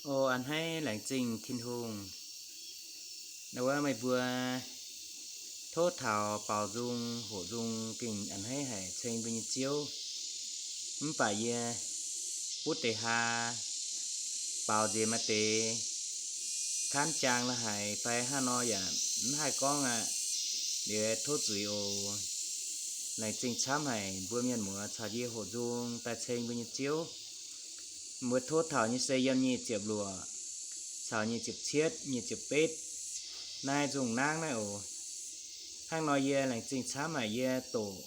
O a'hneiv laengz zingh Tin-Hungh, wuov meih mbuo tov taux baaux nzung hoqc nzung gengh a'hneiv haic ceng mbuo nyei Ziouv. Mv baac yie butv deix haa baaux nziex maaih deix kaanv jaang la'haic fai hnangv nor yaac mv haih gorngv aqv. Liuz tov zuiz oc. Laengz zingh camv haic mbuo mienh muoz caux yie hoqc nzung daaih ceng mbuo nyei Ziouv. Mbuo tov taux nyei se yiem nyic ziepc luoqc caux nyic ziepc cietv, nyic ziepc betv naaiv nzung nangv naaiv oc. Hnangv nor yie laengz zingh camv haic yie doqc,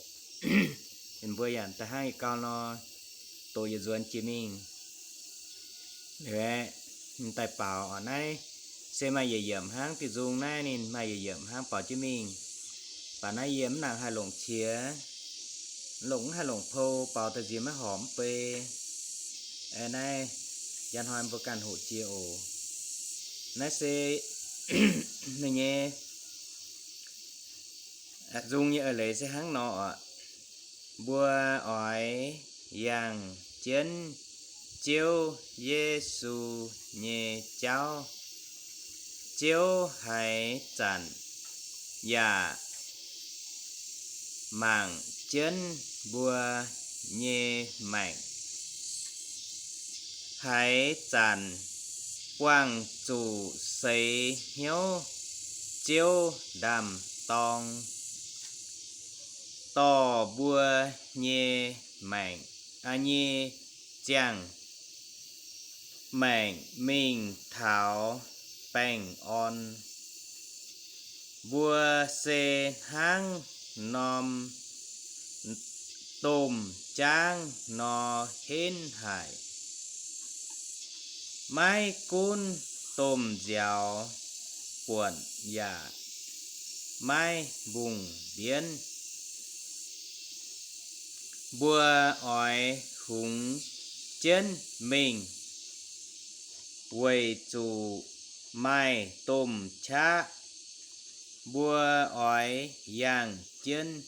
mbuo yaac da'hnangv yietc gau nor doqc yietc nzuonx jiex mingh. Liuz aeqv, daaih baaux oc. Naaiv se maaih yietc yiemc hnangv, diuh nzung naaiv ninh maaih yietc yiemc hnangv, baaux jienv mingh. Baac naaiv yie mv nangc haih longc qiex, longc mv haih longc pou, baaux daaih nziex maiv horpc mv bei. Naaiv njang hnoi mbuo ganh hoqc jiex oc. Naaiv se ninh nyei nzung nyei eix leiz se hnangv nor oc. Mbuo oix yangh jienv Ziouv Yesu nyei jauv. Ziouv haaix zanc yaac mangc jienv mbuo nyei maengc. Haaix zanc buangh zuqc seix hnyouv Ziouv ndaam-dorng dorh mbuo nyei maengc, nyei ziangh maengc mingh taux baengh orn. Mbuo se hnangv norm domh jaangv nor henv haic. Maiv gunv domh nziaaux buonc yaac maiv mbungh mbienv. Mbuo oix hungx jienv mingh weic zuqc maaih domh qaqv. Mbuo oix yangh jienv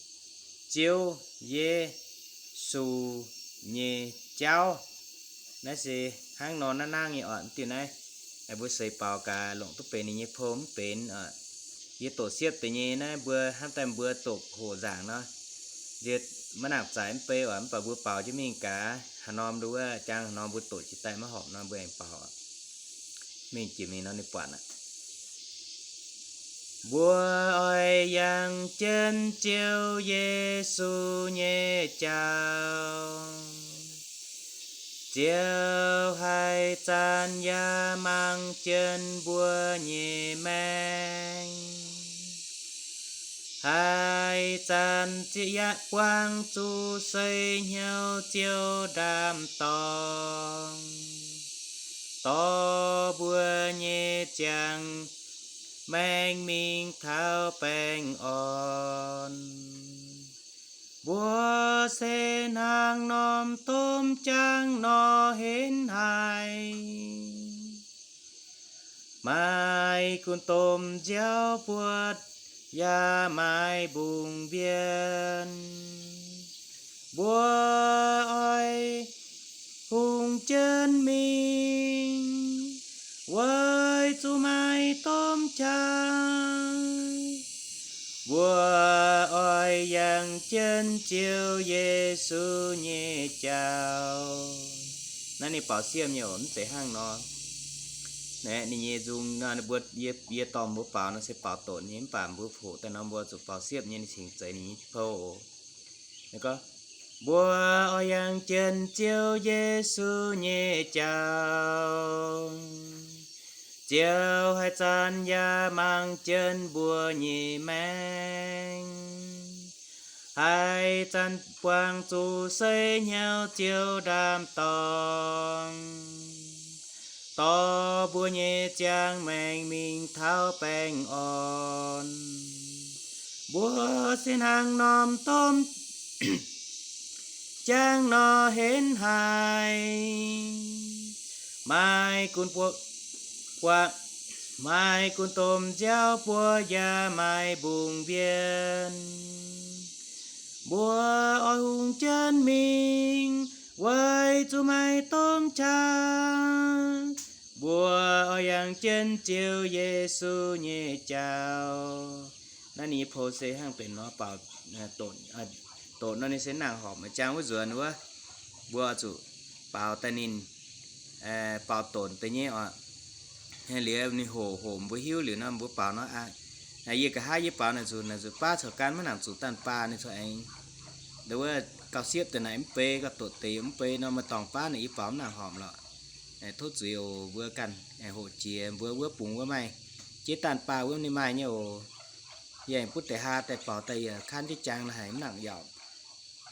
Ziouv Yesu nyei jauv. Naaiv se hnangv nor naaiv nangv nyei oc. Mv diuh naaiv mbuo seix baaux gaax longc duqv benx ninh nyei pou mv benx oc. Yie doqc siepv deix nyei naaiv mbuo hnamv daaih mbuo doqc hoqc nzaangc nor, yie maiv nangc zaaix mv bei oc. Mv baac mbuo baaux jienv mingh gaax, haaix norm nduov jangv haaix norm mbuo doqc jiex daaih maiv horpc nor mbuo aengx baaux oc. Mingh jiex mingh nor ninh buatc aqv. Mbuo oix yangh jienv Ziouv Yesu nyei jauv. Ziouv haih zanc yaac mangc jienv mbuo nyei maengc. Haih zanc yaac buangh zuqc seix hnyouv Ziouv ndaam-dorng dorh mbuo nyei ziangh maengc mingh taux baengh orn. Mbuo se hnangv norm domh jaangv nor henv haic. Maaih gunv domh nziaaux buotc yaac maaih mbungh mbienv. Mbuo oix hungx jienv mingh weic zuqc maaih domh qangx. Mbuo oix yangh jienv Ziouv Yesu nyei jauv. Naaiv ninh baaux siepv nyei oc, mv zeiz hnangv nor. Naaiv ninh nyei nzung nor, mbuo, yie, yie dorh mbuo baaux nor se baaux doqc nyei, mv baac mbuo hoqc daaih nor mbuo zuqc baaux siepv nyei, ninh cingx zeiz ninh nyei pou oc. Mbuo oix yangh jienv Ziouv Yesu nyei jauv. Ziouv haih zanc yaac mangc jienv mbuo nyei maengc. Haih zanc buangh zuqc seix hnyouv Ziouv ndaam-dorng dorh mbuo nyei ziangh maengc mingh taux baengh orn. Mbuo se hnangv norm domh jaangv nor henv haic. Maaih gunv buo, buo, maaih gunv domh nziaaux buo yaac maaih mbungh mbienv. Mbuo oix hungx jienv mingh weic zuqc maaih domh qangx. Mbuo Laangz jienv Ziouv Yesu nyei jauv. Naaiv ninh nyei pou se hnangv benx nor baaux, doqc, doqc nor ninh se nangc horpc. Jangx wuov nzuonx wuov, mbuo zuqc baaux daaih ninh, baaux doqc deix nyei oc. Liuz ninh hoqc, hoqc mbuo hiuv liuz nor mbuo baaux nor aqv. Yie nqa'haav yie baaux naaic zuqc, naaic zuqc baav caux gan maiv nangc zuqc daanh baah ninh corc aengx, wuov gauh siepv deix naaic mv bei, gauh doqc deix mv bei nor maaih dorngx baav naaic yie baaux mv nangc horpc lorqc. Tov zuiz oc mbuo ganh, hoqc jiex mbuo wuov bungx wuov maaih, jiex daanh baah wuov ninh maaih nyei oc. Yie aengx butv deix haa daaih baaux daaih yaac kanv jienv jangx nor haiz mv nangc yaac